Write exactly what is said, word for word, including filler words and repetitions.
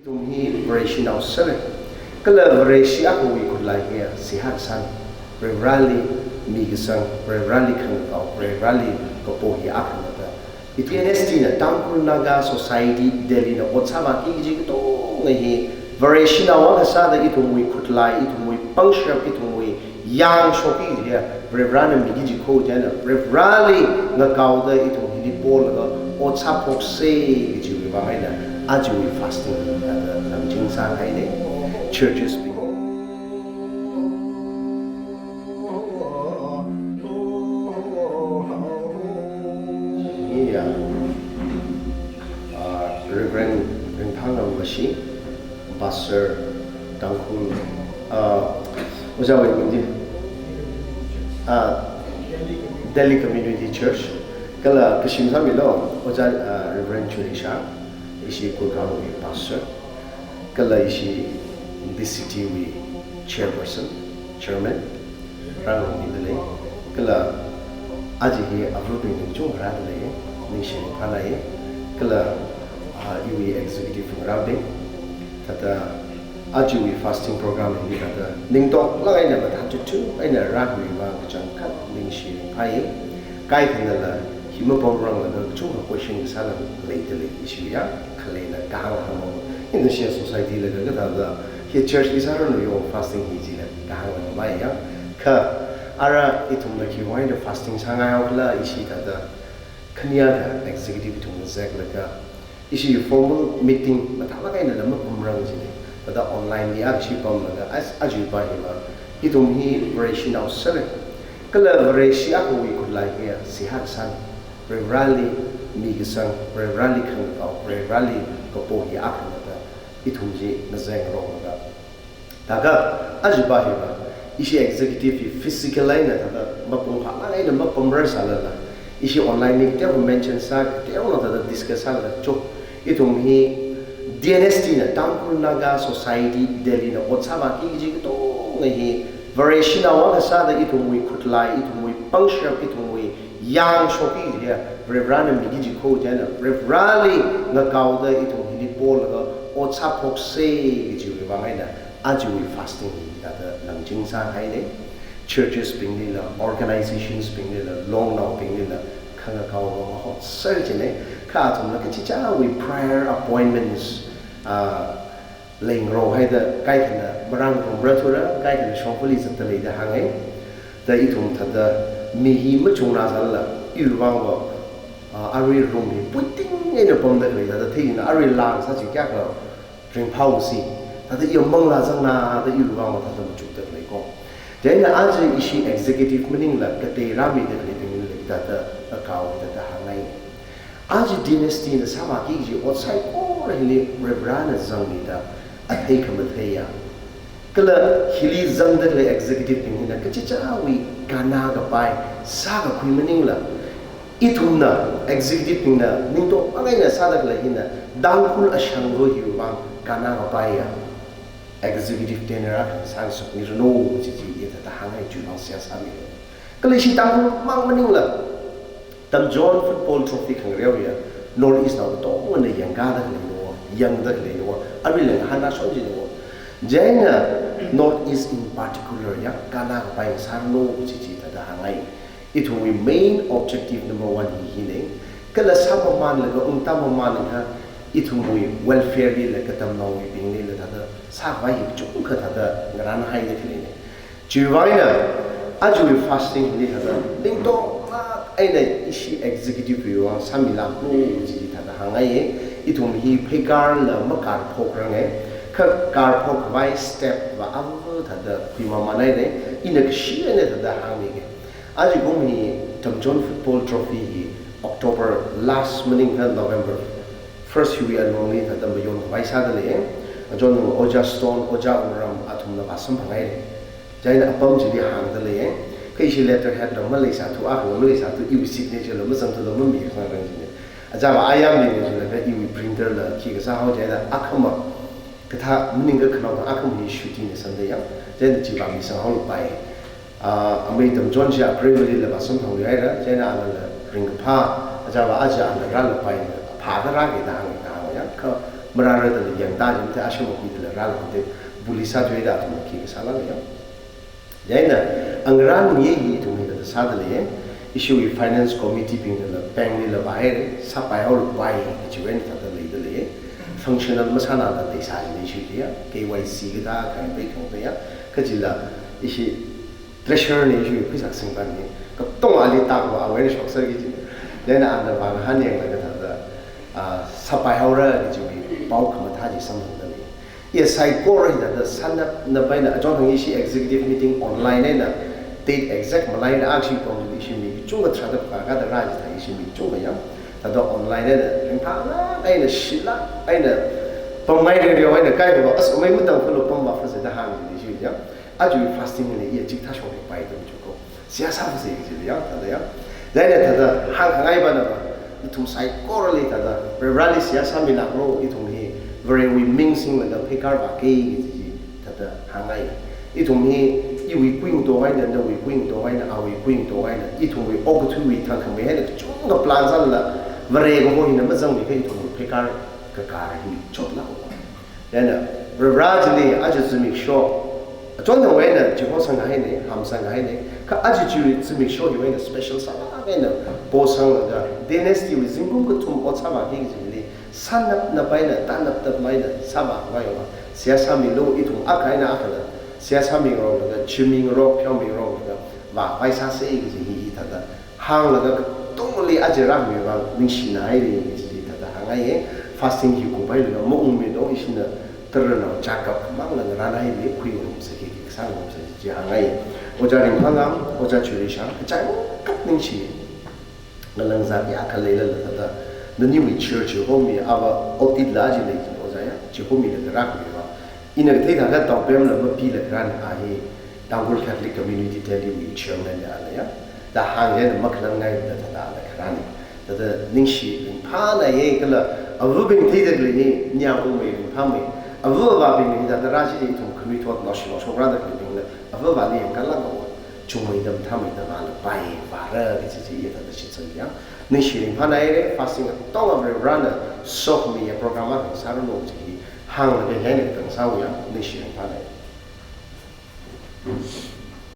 Ithum hi Vareshinao sāra. Kala Vareshi akhawui khutlai hi seihā kasang, Varivarali mikasang, Varivarali khangakao, Varivarali kapo hi akhana da. Ithum T N S T na, Tangkhul Naga Society Delhi na ot sāvāki kaji katonga hi Vareshinao akha sāda ithumwui khutlai, ithumwui pangshap, ithumwui yangshokki kaji hi Varivarana miki kaji kho chieina Varivarali ngakaoda ithum hili polaga ot sāphoksa kajiwui vang eina ajawui fasting hi thāda lamching sāngaina. Churches bing. Iya. Ah, Reverend Ringphangam Mashi, Pastor Tangkhul, ah, ojāwui mingdi, ah, Delhi Community Church, kala kashim sāmilo, ojā, ah, Reverend Chulisha, ishi Gurgaonwui Pastor, kala ishi D C T wui Chairperson, Chairman, rāngarumda lei, kala aja hi avabing ningchāngrāda lei, ningshi ringphānai, kala, ah, iwui executive ngarābing, thāda ajawui fasting program hi thāda ningtoklāk eina mathāthutthu eina rākhui vang kachangkhat ningshi ringphāi. Kaikhanala hi mapamranglaga kachungkha question kasāla leida lei, ishiya khaleina kahāng hānglo. Indonesia society laga kathāda hi church hi sāranu yo fasting hi jila kahāngla maiya. Kha ara ithumna khiwui eina fasting sāngai haokhala ishi thāda khaniya da executive ithumna zaklaga ishi formal meeting mathālāk einala mapamrang jina. Thāda online li akhashi pamlaga as ajawui pa hila ithum hi Vareshinao sāra. Kala Vareshi akhawui khutlai hi seihā kasang, Varivarali mikasang, Varivarali khangakao, Varivarali kapo hi akhana da ithum chi ngazeng ronglaga. Thākha, ajawui pa hiva, ishi executive hi physical eina thāda mapung phālāk eina mapamrar sālala, ishi online li kateokha mention sā, kateokha thāda discuss sālala, cho, ithum hi T N S T na, Tangkhul Naga Society Delhi na ot sāvāki kaji katonga hi Vareshinao akha sāda ithumwui khutlai, ithumwui pangshap, ithumwui yangshokki kaji hi Varivarana miki kaji kho chieina Varivarali ngakaoda ithum hili polaga ot sāphoksa kajiwui vang eina ajawui fasting hi thāda lamching sāngaina. Churches binglila, organizations binglila, longnaobinglila khangakao va mahotser jina. Kha athumla kachichāwui prior appointments, ah, leingarok haida kaikhana marāngarumra thura, kaikhana shongfali zatda leida hāngai. Da ithum thāda mi hi machungnā sālala, iwui vang va, ah, arui room hi puiting eina pamda khalei thāda theina, arui lang sā chi kayākha ringphāhaosi, thāda i manglā zangnā da iwui vang va thāda machukda khalei ko. Chieina aja ishi executive maningla katei rāmida khaleibingli thāda akao thāda hāngai. Aja T N S T na sāvāki kaji ot saikora hili Varivarana zangmida athei khamatheiya. Kala hili zangda khalei executive bing hina kachichāwui kannā kapai sākakhui maningla, ithumna executive bingna ningtoklāk eina sāda khalei hina Tangkhul ashanglo hiwui vang kannā kapaiya. Executive tenure akha sāngasakmiranu kaji chi i thāda hāngngai, chiwui vang seihā sāmilo. Kala ishi Tangkhul mang maningla, Tamjon Football Trophy khangareo hiya North East nao katongana yangkāda khaleina, yangda khaleina, aruila ngahānna shon jina. Chieina North East in particular ya kannā kapai sāranu kaji chi thāda hāngngai. Ithumwui main objective number one hi hina. Kala sāmamanlaga, ungtā mamanlaga, ithumwui welfare lila katamnaowui binglila thāda sākhavai hi kachungkha thāda ngarānhaida khaleina. Chiwui vang eina, ajawui fasting hili thāda ningtoklāk eina ishi executive wui vang sāmilāklu kaji thāda hāngngai. Ithum hi pheikārla makārphokrange. Kha kārphok khavai step va ava thāda khuimamānhaira. Ina kashi eina thāda hāngmige. Ajakum hi Tamjon Football Trophy hi October last maningkha November first hiwui alungli thāda mayon khavai sāda lei. Achon Ojā Stone, Ojā Wungram athumna vāsamphanghaira. Chieina apam chili hāngda lei. Kha ishi letterhead la maleisāthu, akha la maleisāthu, iwui signature la mazangthu da mamisangrang jina. Achāva ayam lei jilakha iwui printer la khi kasā hao chieina akhama kathā maningkha khanaothang akhama hi Shruti na sāda ya. Chieina chiva misanghaolapai. Ah, amei Tamjon chi April lila vāsamphangluihaira, chieina alala ringkaphā, achāva aja ala rālapai, phāda rāki da hāngi da hānga ya, kha marāra da lei yang da jim te asham ki da la ra la te buli sā jui da athum khi ka sāla ya. Yaina, angarān ye hi ithum hi da sāda lei, ishiwui finance committee bing da la bank li la vāhaira, sāpai haola pai, kachi wui eina thāda leida lei, functional masāna da lei sā jina ishiwui ya, K Y C kathā, khangai pei khangai pei ya, kajila, ishi treasurer na ishiwui pheisā singpan hi, katongali tākva awui eina shokser ki jina. Yaina, ana vāngahān yanglaga thāda, ah, sāpai haora kajiwui pao khamathā chi samphangda lei. Iya saikora hithāda sānap nap eina, achon hāng ishi executive meeting online eina, date exact maleila ashi pong ishi mi kachungkha tharāda paka da rā jithai ishi mi kachungkha yang. Thāda online eina, ringphālāk eina, shilāk eina, pamngai ringriu eina, kaiva, as, mai mutang phalo pamva phase da hāng jina ishi yang. Aja fasting li iya chikathā shong pai tam chuko. Seihā sāphase kaji yang, thāda yang. Yaina thāda hāngkhangai va na va, ithum saikorali thāda, Varivarāli seihā sāmilāklo, ithum hi Varewui ming singlaga pheikar vāki kaji chi thāda hāngngai. Ithum hi iwui kuingato eina, nawui kuingato eina, awui kuingato eina, ithumwui okathuiwui thangkhamei eina kachungkha plan sālala, Vare kaho hina mazangmikha ithumwui pheikar kakar hi chotlāko. Yaina, Varivarā chili aja zimiksho, achonthangwui eina chiho sanghaina, ham sanghaina, kha aja chiwui zimiksho hiwui eina special sālāk eina posanglaga, dynasty wui zingkum kathum ot sāvāki kajili, sānap nap eina, tānap nap eina sāvākhavai va, seihā sāmilo, ithum akha eina akhala seihā sāmingarok laga, chimingarok, pheomingarok laga, vāpai sāse kaji hi i thāda hānglaga katongali aja rāmi vang ningshina haira kaji thāda hāngngaiya. Fasting hi kupailaga maungmido, ishina tara nao chakap khamangla ngarān haira, khuingarumsa ki, kasāngarumsa ki kaji hāngngaiya. Ojā Ringphāngam, Ojā Chuirisha, kachangkhat ningshi. Ngalāngzā kayākha leilala thāda, naniwui church ho mi ava audit la aja lei, ojā ya, chiho milaga rākhami va. Ina kathei thākha Taopemla mapila kharān a hi, Tangkhul Catholic Community Delhi wui chairman ya la ya. Da hāng ya na makhalang ngai da thāda la kharān. Thāda ningshi ringphāna ye kala, avabing theida khalei ni, nia ungmei ringphāmei. Avababing ni da rāshi ithum khanuithot naoshi naoshok rāda khalei bingla, avabali yang kalak awa. Chungmeida mathāmeida vālapai, vāra kaji chi iya thāda shitsang ya. Ningshi ringphāna ye, fasting atonga Varivarāna sokhamiya program akha sāranu kaji hi hānglaga hina katang sāya, ningshi ringphāna ye.